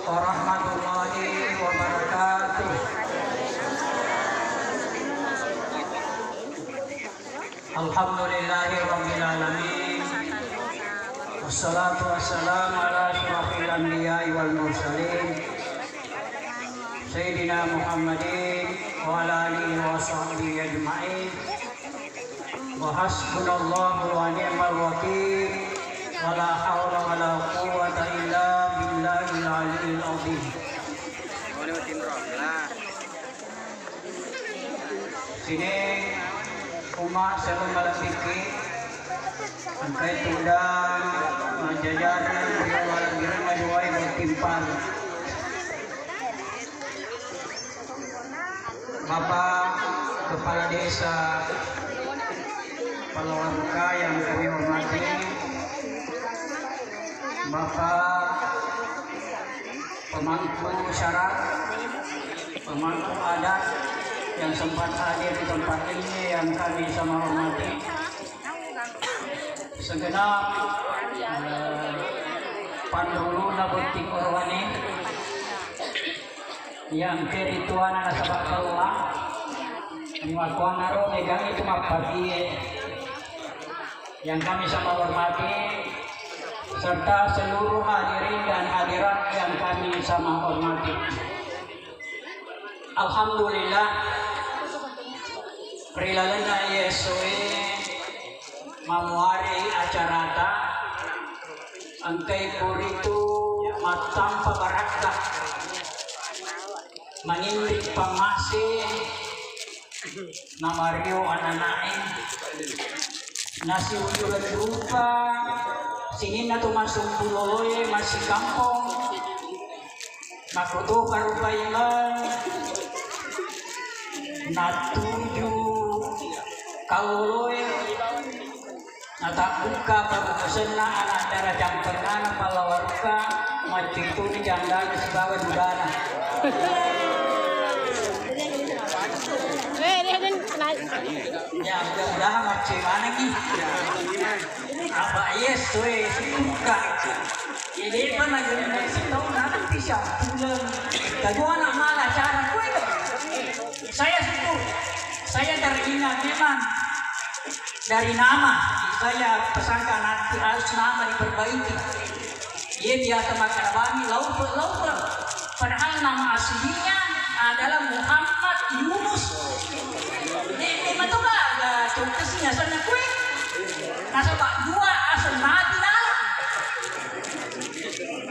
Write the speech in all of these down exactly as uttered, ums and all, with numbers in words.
warahmatullahi wabarakatuh. Alhamdulillahi rabbil alamin. Wassalatu wassalamu ala asyrafil anbiya'i wal mursalin, Sayyidina Muhammadin wa ala alihi wa sahbihi ajma'in. Wa hasbunallahu wa ni'mal wakil. Wa la haula wa la quwwata illa billahil aliyyil azim. Sini umat sebelum malam fikir, angkai tudang, majajar, dia malam biru, majuai, bertimpal. Bapak Kepala Desa Palawaruka yang kami hormati, Bapak pemangku syarat, pemangku adat yang sempat hadir di tempat ini yang kami sama hormati, segenap, eh, panruluna botting orowane, yang kerituana nasaba Allah, rimakkuannaro megang itu mappatie yang kami sama hormati, serta seluruh hadirin dan hadirat yang kami sama hormati. Alhamdulillah, ri lalenna iye essoe mamuare acarata, engkai puritu mattampa barakka, manginri pammase, namario ananae, nasiujureng rupa, sininna to masumpu loloe massikampong, Makkutopa rupaimeng nattuju kalloloe, natabbukka parukusenna anak dara campennana Pallawarukka, maccittuni candana sibawa dudana. Ya, mudah-mudahan macce manengi. Apa yes, we, sibukka. Ini pun lagi next tahun nanti siap bulan. Kedua anak malah cara kue itu. Saya syukur. Saya teringat memang dari nama. Saya pesangka nanti harus nama diperbaiki. Iya biasa makan bami laupe-laupe. Padahal nama aslinya adalah Muhammad Yunus. Ini betul ada cokesnya sana kue. Nasaba dua asal Nabi dalam.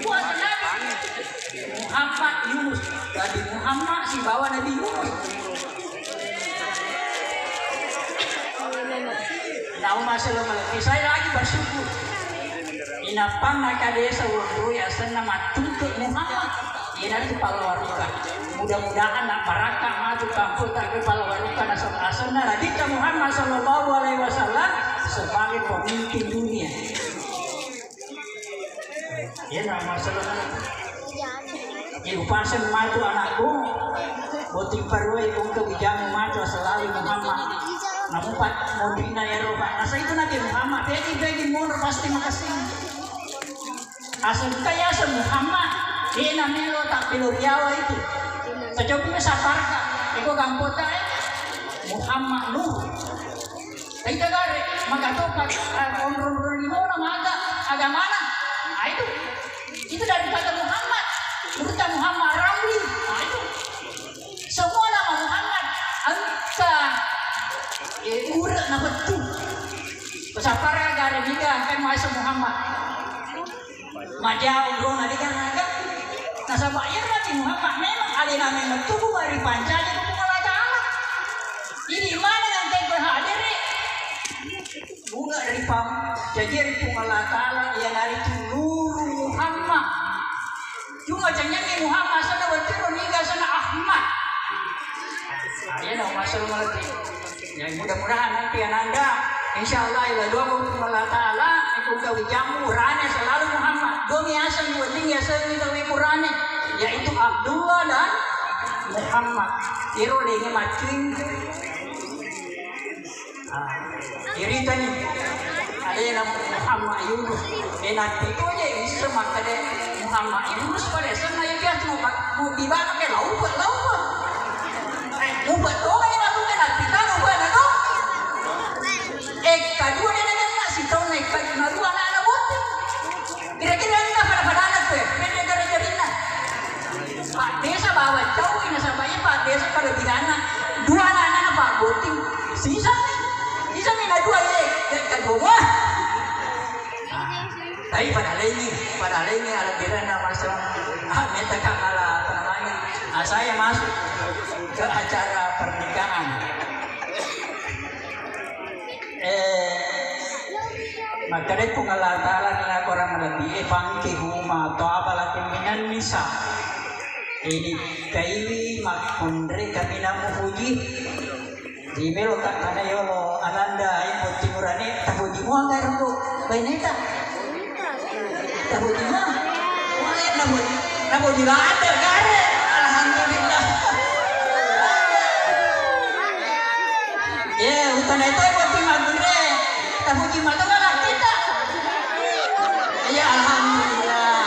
Dua asal Nabi. Muhammad Yunus. Nabi Muhammad sibawa Nabi Yunus. Nauma selo malebbi, saya lagi bersyukur. Inappanna ka desa wonroi asenna mattungke Muhammad. Iyanaritu Pallawarukka. Mudah-mudahan nak barakka matu kampung tak ke Pallawarukka nasab asenna Nabitta Muhammad sallallahu alaihi wasallam sebagai pemimpin dunia. Iya, nama masalah. Iya, upaseng matu anakku. Botting parua, iya, engka wijamu matu, asal lali Muhammad. Namu pat modina ya roba. Nasa itu Nabi Muhammad. Begi, begi, mundur pasti makasih. Asal kita ya asal Muhammad. Iya, namelo tak pilo riawa itu. Tacobi me saparka. Iko gampota, eh. Muhammad Nur. Taita gare, magatopa, eh, onrong-onrong limona maga agamana. Ah, itu. Itu daripada Muhammad. Urutta Muhammad Ramli. Ah, itu. Semua nama Muhammad. Engka, eh, ure na betul. Pesapara gare niga kan masa Muhammad. Majau dona de garaga. Nasaba iya Nabi Muhammad memang alena memang tubuh bari pancaji Puang Allah Ta'ala. Ini mana yang tempo hadiri? Bunga ripam jaji ri Puang Allah Ta'ala iyanaritu Nuru Muhammad. Cuma cenyengi Muhammad sana wetiro niga sana Ahmad. Nah, iya dong, masuk mengerti. Ya, mudah-mudahan nanti ananda, insya Allah, ila dua puluh Allah Ta'ala, ikut kau jamu, rane selalu Muhammad. Domi asal, dua tinggi asal, kita wiku rane, yaitu Abdullah dan Muhammad. Iro denge macing. Ah, iritani. Ada yang nama Muhammad Yunus. Enak itu aja, bisa makan deh. Muhammad, eh, lurus pada S M A ya, biasa mau bak-, mau di mana, eh, laupa, laupa. Eh, upa to, eh, lalu kan, kita lupa, nah, to. Eh, kedua dia nanya, si tahu naik, kedua anak-anak botting. Kira-kira ini pada-pada anak tuh, ya, pendek gara-gara ini. Pak Desa bawa jauh ini, sampai Pak Desa pada bilang, dua anak-anak Pak Botting. Sisa nih, sisa nih, nah, dua, ya, ya, kedua. Tapi pada lainnya, pada lainnya ada bedana masalah. Ah, minta kak malah, apa namanya? Ah, saya masuk ke acara pernikahan. Eh, maka deh Puang Allah Ta'ala nila korang lebih, eh, fankihu ma taba lakum minan nisa. Ini kaiwi makkunre kami namu puji. Di melo ka tana yolo, Ananda, iko timurane, tapuji mua ka ero baineta. Tapuji mua. Wah, napuji, napuji lada gare. Alhamdulillah. Ye, utana itu iko timagure. Tapuji matu wala kita. Iya, alhamdulillah.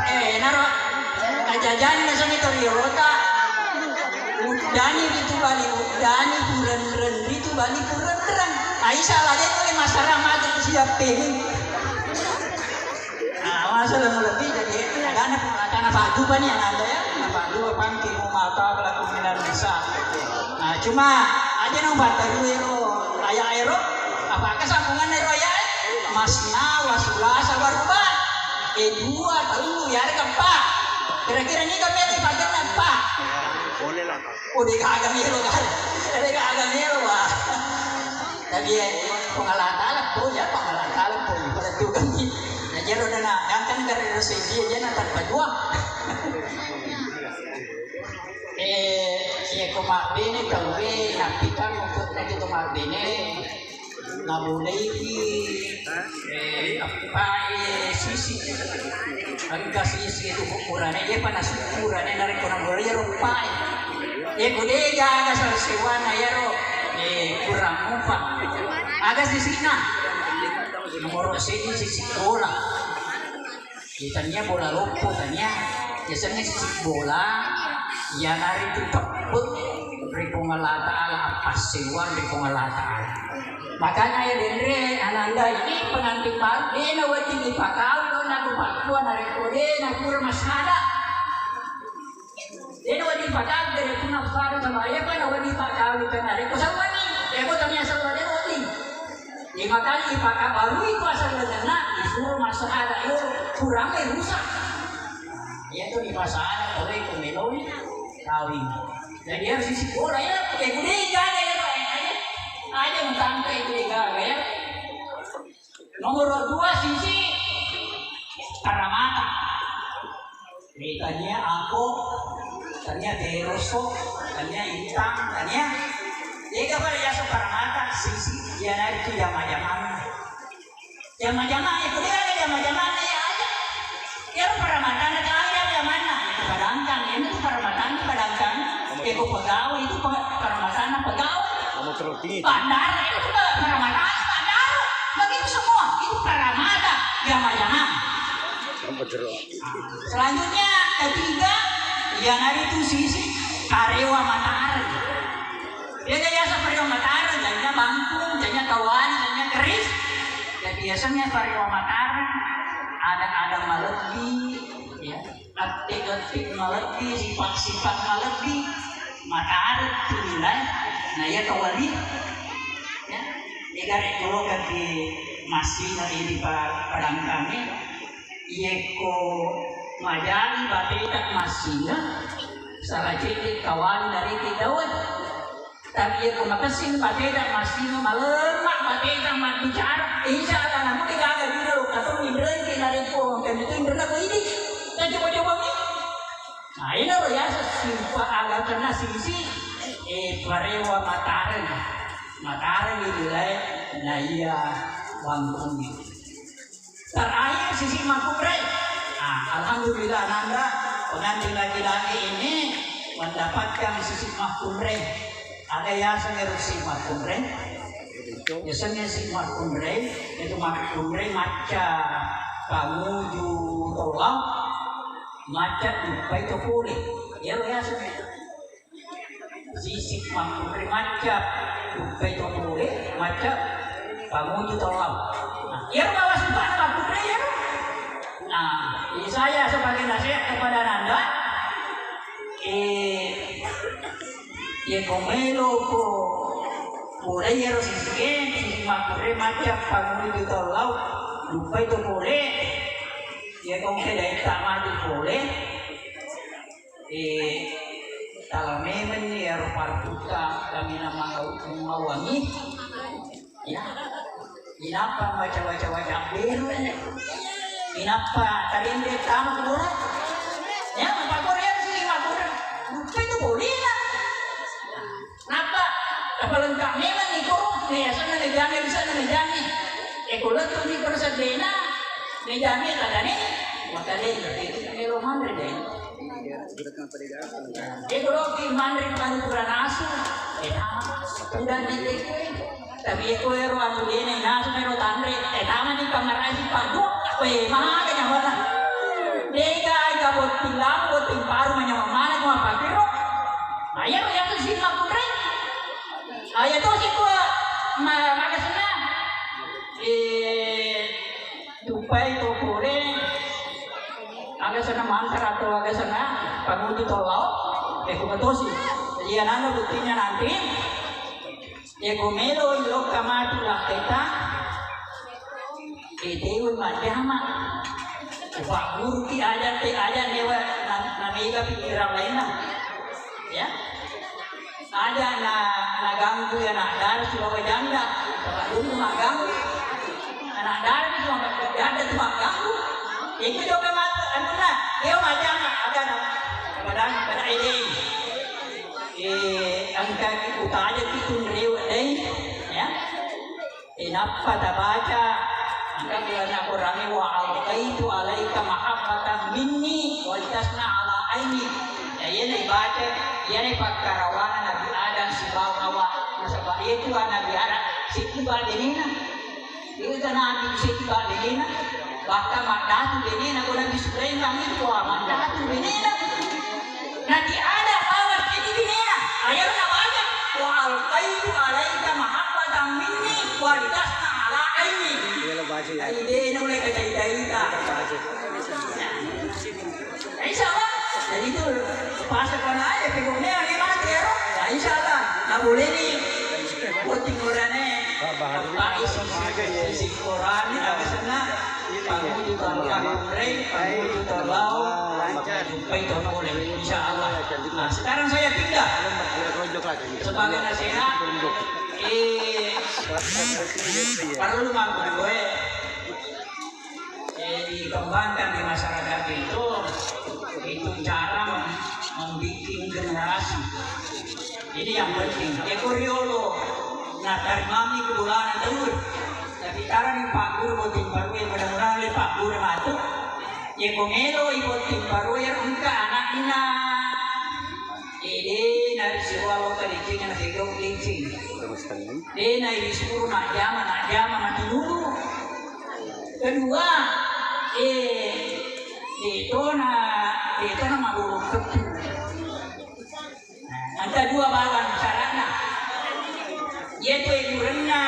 Eh, naro. Ajajan nasani toriolota. Uddani ritu bali uddani, purenreng ritu bali purenreng. Aisyah lade ko le masara mate siap peni. Ah, masalah lebih jadi ada anak, anak padu bani anak ya, anak padu panti mau mata pelaku minan bisa. Nah, cuma aja nang batal ero, ayah ero, apakah sambungan ero ayah? Masna, wasulasa, waruba. Eh, dua, telu, ya ada keempat. Kira-kira ini kami ada pakai empat. Boleh lah. Oh, dia kagak melo kan? Dia kagak melo, wah. Tapi ya, pengalaman talak pun ya, pengalaman talak pun. Pada tuh kan. Nah, jadi udah nak, kan kan dari rezeki aja nak tanpa dua. Eh, iya, kok mabbene tauwe, napitang untuk nanti tu mabbene. Nabuleiki, eh, appae sisi. Engka sisi itu ukurane, iya pa nasukkurane narekko nabuleiki ero pae. Iya ko de gaga sal-, sewana iyaro, eh, kurang mupa. Aga sisina? Nomoro seddi sisi bola. Iya, tania bola loppo, tania. Biasanya sisi bola, iyanaritu teppe ri Puang Allah Ta'ala, appassewang ri Puang Allah Ta'ala. Makanya ya denre, Ananda ini pengantin baru, dena wedding dipakawin, lo naku pakua narekko dena pura masada. Dena wedding pakawin, dena pura masada sama ya, pada wedding pakawin kan narekko sawani, ya kok tania sawani wedding. Lima kali dipakabarui kuasa lenganna, disuruh masuk ada yolo, kurang eh rusak. Nah, iya tuh di masa ada, kalau itu meloi kawin. Jadi harus isi bola ya, ya gede gaga ya, Pak, ya. Aja, aja mau sampai gede gaga ya. Nomor dua sisi paramata. Eh, tania ako, tania teroso, tania intang, tania. Ega pada yaso paramata sisi, iyanaritu jama-jamang. Jama-jamang, eh, kuliah ada jama-jamang, ya aja. Ya, paramatana kaya jamanna. Padangkang, ini tuh paramatana padangkang. Eko pegawai itu pe-, paramatana pegawai. Bandara itu pe-, paramatana bandara. Begitu semua, itu paramata jama-jamang. Selanjutnya, ketiga, iyanaritu sisi parewa matareng. Iya, biasa parewa matareng, jadinya bangkung, jadinya kawani, jadinya keris. Ya, biasanya parewa matareng ada-ada malebbi, ya, etik-etik malebbi, sifat-sifat malebbi, matareng tu nilai. Nah, iya kawani. Ya, igarek kolokan di masing ini pa-, padang kami. Iyekko majani bateta massinga, sala cedde kawani narekko tauwe. Tapi iyekko makessing bateta massinga, malemma bateta mabbicara, insya Allah namu degaga diro lokka to inrengke narekko engka mitu inrena ko idi. Tacoba-coba mi. Nah, inaro yaseng simpa agakenna sisi, eh, parewa matareng. Matareng idi lae, na iya bangkungnge. Terakhir, sisi makkunrai. Ah, alhamdulillah, Nanda, pengantin laki-laki ini mendapatkan sisi makkunrai. Ada yaseng ero sisi makkunrai. Yasengnya sisi makkunrai, itu makkunrai macca Panguju tollau macca duppai to pole. Iyaro yaseng sisik makkunrai macca duppai to pole macca panguju tollau. Nah, iyaro bawa sifat makkunrai iyaro. Nah, jadi saya sebagai nasihat kepada Ananda, eh, Iya ko melo ko pole iyaro sisike, sisi makkunrai macca panguju tollau, duppai to pole. Iya ko engka daetta matu pole. Eh, tala memenni iyaro partutta kaminang mangau-, mangauangi. Ya. Inappa baca-baca-baca beru. Inappa kadenre tama kubura. Ya, makkuro ya sih makkuro. Lupa itu boleh lah. Napa? Apa lengkap memang iko? Nih, sana nih jangan, sana nih jangan. Eh, kalau tuh nih persedena, nih jangan tak ada nih. Maka deh, itu melo manre deh. Iko loki manre pantura nasu, eh, tama. Udah nanti. Tapi iko ero anu dene nasu mero tanre, eh, tama di kamar aji padu, eh, maga nyamana. Dega aga botting lampu, botting paru manyamang mana ko mapakiro. Ayo yang sih makunre. Ayo tuh sih ko ma-, maga senang. Eh, Duppai to pole, aga senna mantra atau aga senna panguju tollau, eh, kumatosi. Jadi, anana buktinya nanti, eh, ko melo lokka matu lakketa, eh, tewe majjama. Upagguruki aja te, aja newa na-, namega pikiran lainna. Ya. Aja na, naganggu ya anak dara sibawa janda. Bapak dulu magang. Anak dara itu magang, janda itu magang. Itu juga mata, anu na, dia macam ada na. Kepada, kepada ini. Eh, angka kita aja itu rewa deh, ya. Inappa tabaca, engka bulanna Qur'ane, "Wa alqaitu alaika mahabbatan minni wa litasna ala aini." Ya, iyana ibaca, iyana pakkarawana Nabi Adam sibawa Hawa. Nasaba iyetu Nabi Adam, sikiba benena. Iyetu Nabi sikiba benena. Bahkan maddatu benena, ko Nabi Sulaiman itu, wah, maddatu benena. Nabi Adam bawang jadi binena. Ayo nabaca, "Wa alqaitu alaika mahabbatan minni wa litasna ala aini." Iya, lo baca ya. Jadi dia ini mulai kecai-caita. Baca. Insya Allah. Jadi itu pas kena aja, pegongnya ini mati ya, Roh. Nah, insya Allah. Nah, boleh nih. Buat timurane. Pak Bahar. Pak isi, isi Quran ini, tapi sana. Panguju tollau, panguju tollau, panguju tollau, insya Allah. Nah, sekarang saya pindah sebagai nasihat. Eh, perlu mampu gue, eh, dikembangkan di masyarakat itu, itu cara mem-, membikin generasi. Ini yang penting. Eko riolo, nah, tarimami ke bolana taur. Tapi tara ni pagguru botting parue, mudah-mudahan le pagguru matu. Eko melo i botting parue engka anakna. Eh, de na risiwa lo kelicing na tegau kelicing. De na risuru nak jama, nak jama mati dulu. Kedua, eh, detona, detona maguru ketu. Engka dua bawang syaratna. Iya tu egurenna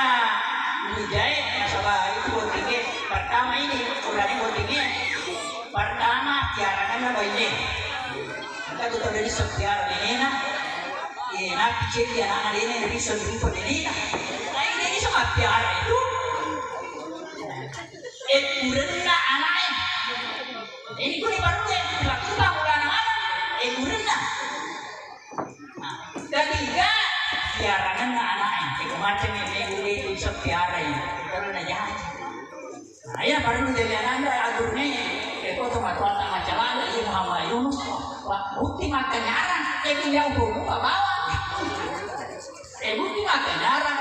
wijae, nasaba itu bottingnge. Pertama ini, kurane bottingnge. Pertama, tiarangenna baine. Engka tu tau dari setiara nenena. Eh, napi ceddi anakna dene, riso ripo nenena. Lain dene sama tiara itu. Egurenna anaknya. Ini kuni baru ya, tiba-tiba mulana mana? Egurenna. Nah, ketiga, tiarangenna anaknya. Iko macam ini, ini, ini, ini, tiara ini. Karena jahat. Nah, iya, baru jadi ananda, agurnya, eh, kok tuh matu anak macam mana? Iya, Muhammad Yunus. Wah, bukti makan nyarang. Eh, punya hukum, apa bawa? Eh, bukti makan nyarang.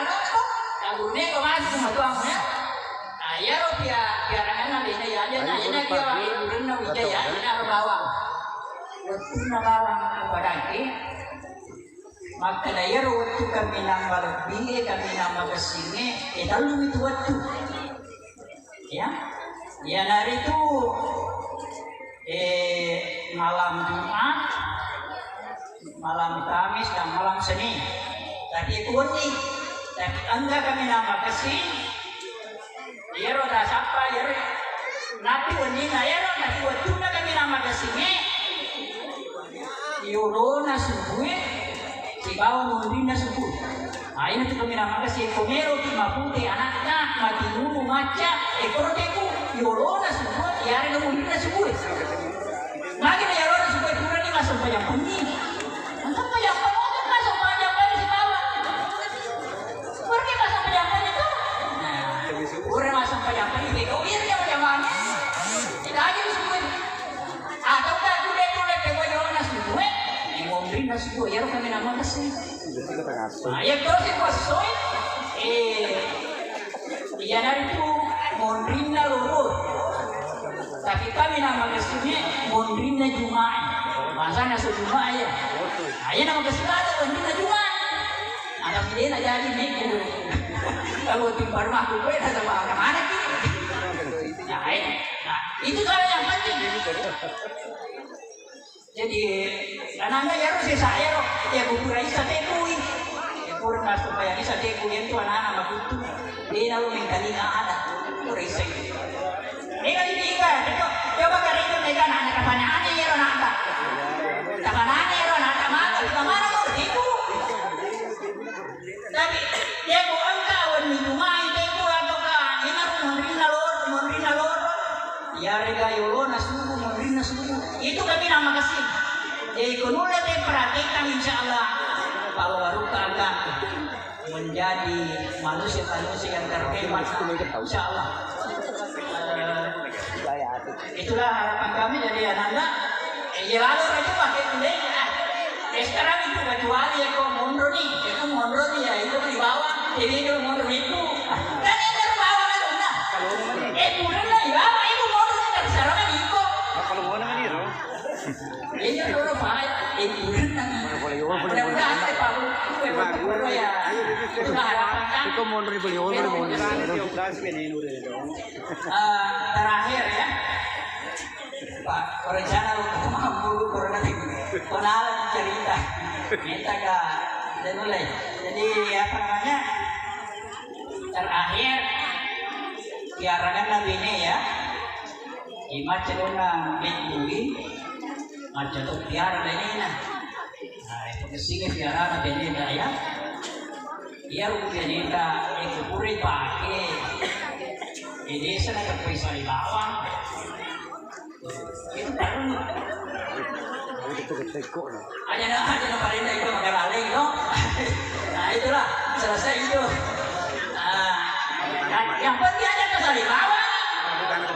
Agurnya kok masuk sama tuangnya? Nah, iya, lo pia-, tiarangenna, dia, ya, dia, nah, ini dia, agurnya, dia, ya, ini, apa bawa? Wettunna bawang padake, makkeda iyaro wettu kaminang malebbi'e, kaminang makessingnge, e, tellumi tu wettu. Ya. Iyanaritu, eh, malam Jumat, malam Kamis, dan malam Senin. Tapi itu wenni. Tapi engka kami nama kesing. Iyaro tasappa, iyaro. Napi wenni na iyaro, napi wettunna kami nama kesinge. Yolona subue, sibawa monrinna subue. Aina tu kami nama kasi, ko mero ki mapute anakna, mati nunu macca, e koro teku, yolona subue, yare no monrinna subue. Magi na yolona subue, pura ni masuk pajampengi. Masuk pajampengi, masuk pajampengi sibawa. Pura ni masuk pajampengi tu. Nah, pura masuk pajampengi, bego, iya, iya, pajampengi. Tidak aja subue. Atau ka kude kude teko yolona subue, eh, monrinna subue, iyaro kami nama kasi. Nah, iya tosi ko soi, eh, iyanaritu monrinna loro. Tapi kami nama kasi monrinna Jumae. Bahasana so Jumae ya. Ayo nama kasi ada monrinna Jumae. Ada pide na jadi nih. Kalau timpar mah gue ada sama mana ki. Nah, eh, nah, itu kalau yang penting. Jadi, ananda iyaro sesa iyaro, iya kupura isa tepui. Iya pura masuk paya isa tepui, itu anak-anak makutu. Dia lalu mengkalinga ada, kupura isa itu. Ini kan tiga, itu coba kali itu mereka anak-anak kapanane iyaro anak. Kapanane iyaro anak, maka di mana mau tipu? Tapi, iya, ko engka wenni Jumai teppu atau ka, ina monrinna loro, monrinna loro. Iyarega yolona subuh, monrinna subuh. Itu kami nama kasih. Jadi, ko nulle te perhatikan, insya Allah, Pak Waruka akan menjadi manusia-manusia yang terhebat, insya Allah. Eh, Itulah harapan kami dari ananda. Eh, iya lalu aja pakai kuliah. Eh, sekarang itu kecuali ya kok mundur nih, ya kok mundur nih ya, itu di bawah, jadi itu mundur itu. Kan yang dari bawah kan udah. Eh, mundur lah di bawah, itu mundur kan dari sekarang kan itu. Kalau mau nih, Ro. Iya, kalau baik, eh, mundur kan. Mudah-mudahan ya, Pak. Itu harapan kami. Itu mundur, boleh mundur, mundur. Eh, terakhir ya. Pak, rencana lu ketemu dulu, baru nanti kenal cerita. Minta ke, dan mulai. Jadi, apa namanya, terakhir, tiarangan Nabi ini ya. Imacelona Nabi, macam tu tiara dan ini nah. Nah, itu kesini tiara dan ini ya. Iya, rupiah neta, eh, kupure pake. Eh, desa na terpisah di bawah. Itu baru. Itu ketekok, no. Aja na, aja na parenda itu makan aleng, no? Nah, itulah, selesai itu. Nah, yang, yang penting aja ke Salibawa.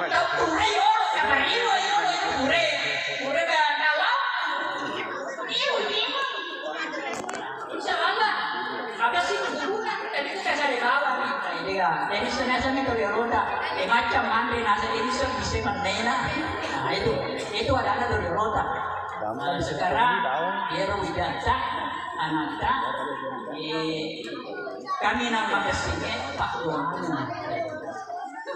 Tahu pure, yo, yang perlu, yo, itu pure. Pure, kawan. Iyo, iyo. Insya Allah. Maka sih, bukan, tapi itu kasar di bawah. Nah, ini ya. Jadi, sengaja nih, kalau roda. Eh, macam mandi, nasi ini, so, bisa menena. Nah, itu. Itu adalah dari roda. Nah, sekarang, dia roda, anaknya, eh, kami nama kesini, Pak Tuhan.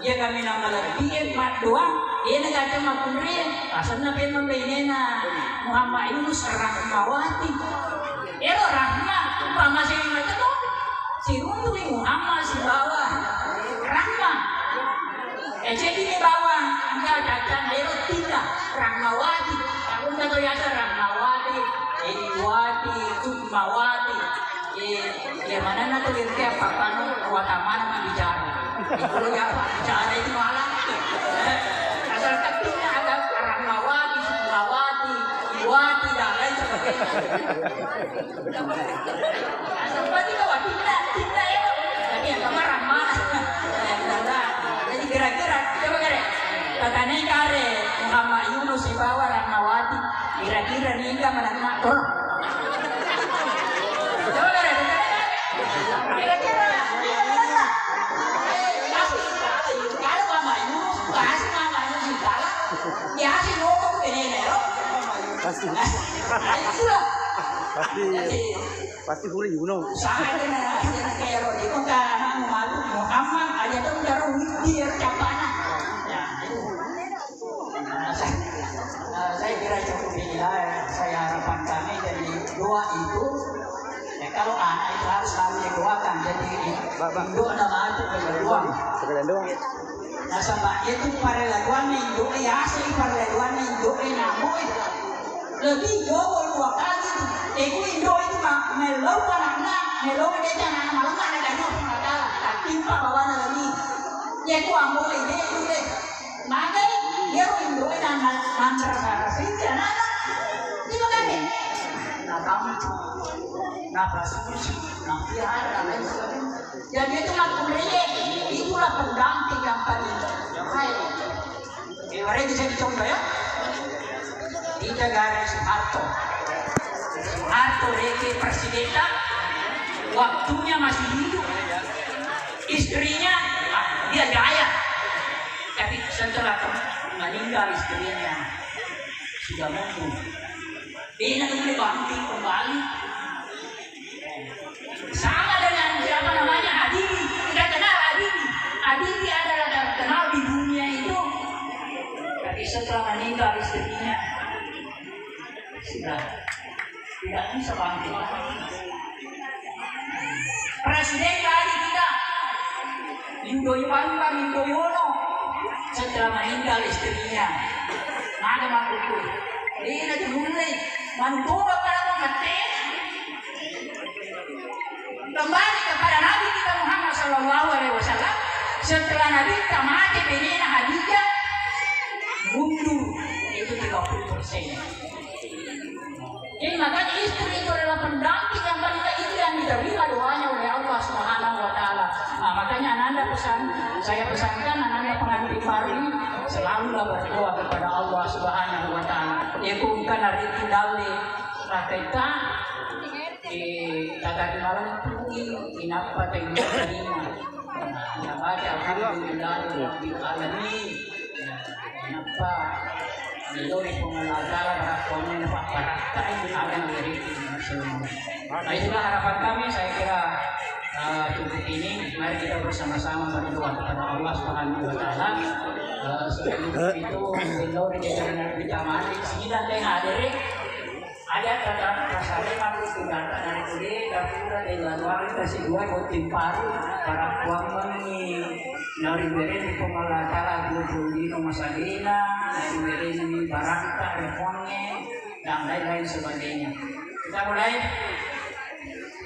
Iya kami nama lebbi, eh, maddoa, eh, na gaga makkure, asenna pemeng bainena Muhammad Yunus Rahmawati. Ero Rahma, umpama si macam tu, si runtu ni Muhammad si bawa Rahma. Eh, jadi ni bawa, enggak gaga, ero tiga, Rahmawati. Aku enggak tahu ya, Rahmawati, Ediwati, Sukmawati. Eh, iya, manenna tu irti apa panu, kuatamana mabbicara. Kalau ya, bicara itu malah. Asal ketunya ada Rahmawati, Sukmawati, Iwati, dan lain sebagainya. Asal pasti kau tindak, tindak ya. Tapi yang kemarin mana? Jadi kira-kira, coba kare. Tatane kare, Muhammad Yunus sibawa Rahmawati. Kira-kira ni enggak mana? Coba, kira-kira, kira-kira. Pasti, kalau Mama Yunus, pasti Mama Yunus kalah. Ya, si Noko kene nero. Pasti. Nah, itulah. Pasti. Jadi, pasti boleh Yunus. Saya kena, kena kero. Itu kan Muhammad aja tuh baru dia capana. Ya, itu. Cukup ini lah, saya harapan kami dari doa itu, ya, kalau anak itu harus selalu didoakan. Jadi, Pak, Pak. Doa nama itu berdoa. Sekedar doang. Nasaba itu parelluanna indo'e, yaseng parelluanna indo'e, namoi lebih jogol dua kali tu. Ego indo'e itu ma-, mellau anakna, mellau deca anakna, malemma na dari Allah Taala. Tatimpa bawana lagi. Yaitu ambo ide itu deh. Magai, iyaro indo'e na-, na-, nanrasa-rasa itu anakna. Itu kan deh. Natampu, napasusu, napihara, dan lain sebagainya. Jadi itu makkuliah, itulah pendamping yang paling baik. Eh, mari bisa dicontoh ya. Di negara Soeharto. Soeharto reke presiden, waktunya masih hidup. Istrinya, ah, dia jaya. Tapi setelah meninggal istrinya, sudah mundur. Dia boleh bangkit kembali. Sama dengan siapa namanya, Habibie. Kita kenal Habibie. Habibie adalah terkenal di dunia itu. Tapi setelah meninggal istrinya, sudah tidak bisa bangkit. Presiden kali kita, Yudhoyono, Yudhoyono, setelah meninggal istrinya, mana makkuliah? Dia mulai mancoba pada mati. Kembali kepada Nabi kita Muhammad sallallahu alaihi wasallam, setelah Nabi kita mati, benena Khadijah mundur itu tiga puluh persen. Jadi makanya istri itu adalah pendamping yang paling tinggi yang diterima doanya oleh Allah Subhanahu wa Taala. Nah, makanya ananda pesan, saya pesankan ananda pengantin baru ini selalulah berdoa kepada Allah Subhanahu wa Taala. Iyaku engka naritu dalle raketa, eh, tadi malam pun inappa terima. Nah, baca alhamdulillah rabbil alamin. Nah, kenapa? Meloi Puang Allah Taala barakkuanna, napapparakkai aga nawerekki. Nah, itulah harapan kami, saya kira, eh, cukup ini. Mari kita bersama-sama berdoa kepada Allah Subhanahu wa Taala. Eh, sebelum itu, meloi kita mati, sini dan tengah diri. Ada kata pasale matu sudata narekko de dapura de laluang kasi dua botting paru, barakkuammengngi nariwerenni Puang Allah Taala dua puluh lino masalena, nariwerenni barakka ri Puangnge, dan lain-lain sebagainya. Kita mulai.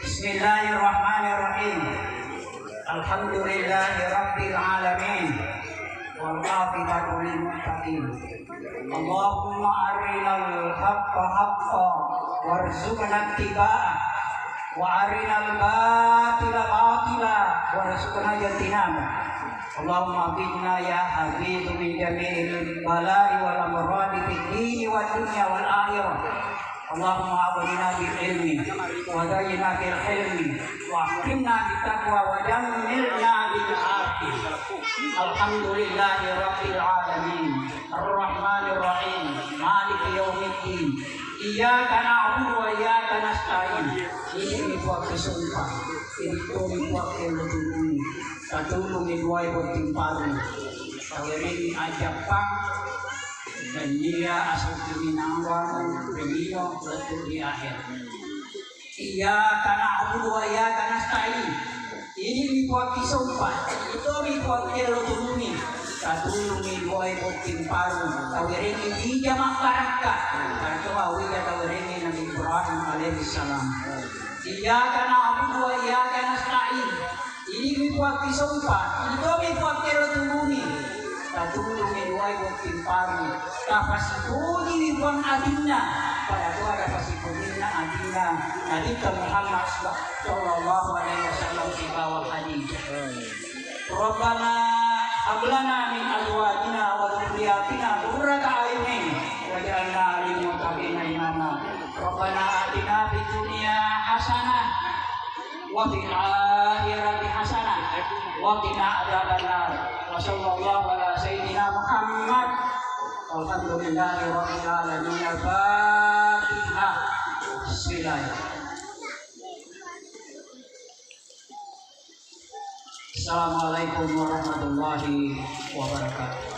Bismillahirrahmanirrahim. Alhamdulillahi rabbil alamin. Wal aqibatu lil muttaqin. Allahumma arinal haqqa haqqa warzuqna ittiba'ah, wa arinal batila batila warzuqna ijtinabah. Allahumma aghithna ya Aghithu min jami'il bala'i wal amradi fid dini wad dunya wal akhirah. Allahumma aghnina bil ilmi, wa zayyinna bil hilmi, wa akrimna bit taqwa, wa jammilna bil afiyah. Alhamdulillahi rabbil alamin, arrahmanir rahim, maliki yaumiddin. Iyyaka na'budu wa iyyaka nasta'in. Idi'mi Puang ri sompa, idi'tomi Puang ri tulungngi. Tatulungngi duae botting paru. Tawerengngi ajappang. Nenniya asukki minawang ri lino lettu ri akhir. Iyyaka na'budu wa iyyaka nasta'in. Idi'mi Puang ri sompa, idi'tomi Puang ri tulungngi. Tatulungngi duae botting paru, tawerengngi bija mabbarakka. Pada to wija tawerengngi Nabi Ibrahim alaihi salam. Iyyaka na'budu wa iyyaka nasta'in. Idi'mi Puang ri sompa, idi'tomi Puang ri tulungngi. Tatulungngi duae botting paru. Tapasipujiwi Puang atinna. Pada to ada pasipujianna atinna Nabitta Muhammad sallallahu alaihi wasallam sibawa Khadijah. Rabbana hab lana min azwajina wa dzurriyyatina qurrata a'yunin waj'alna lil muttaqina imama. Rabbana atina fid dunya hasanah wa fil akhirati hasanah wa qina adzabannar. Wa sallallahu ala sayyidina Muhammad. Walhamdulillahi rabbil alamin. Al-Fatihah. Bismillah. Assalamualaikum warahmatullahi wabarakatuh.